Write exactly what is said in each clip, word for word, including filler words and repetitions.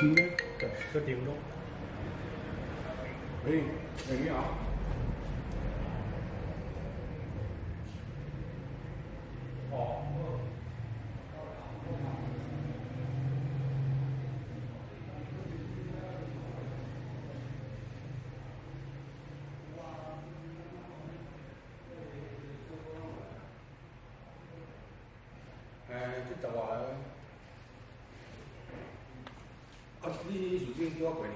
应该在这顶着。喂，喂，你好。哦。 哎，这十外个。啊，你事先叫我过呢？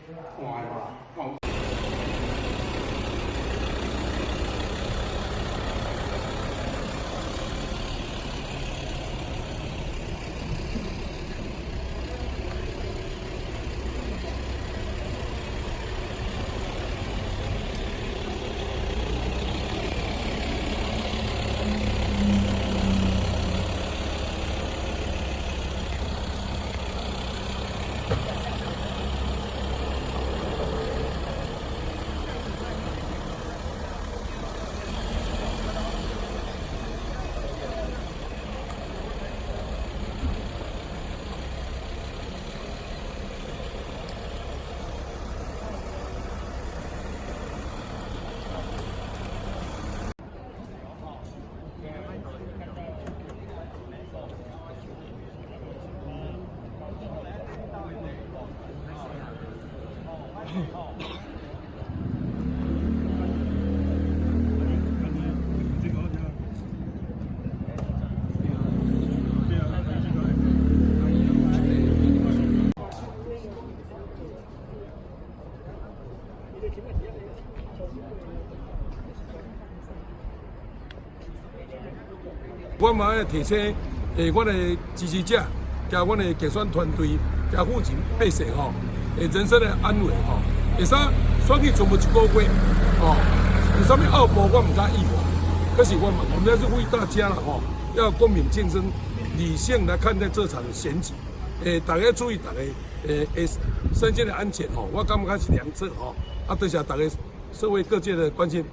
看的嘛，看。 我嘛要提醒，诶，阮的支持者，甲阮的竞选团队，甲附近百姓吼，诶，人身的安危吼，会使选举全部一个月吼，有啥物拗步我毋敢意外，可是我嘛，我们要是呼吁大家了吼，要公平竞争，理性来看待这场选举，诶，大家注意大家，诶，诶，身心的安全吼，我感觉是良策吼，啊，多谢大家社会各界的关心。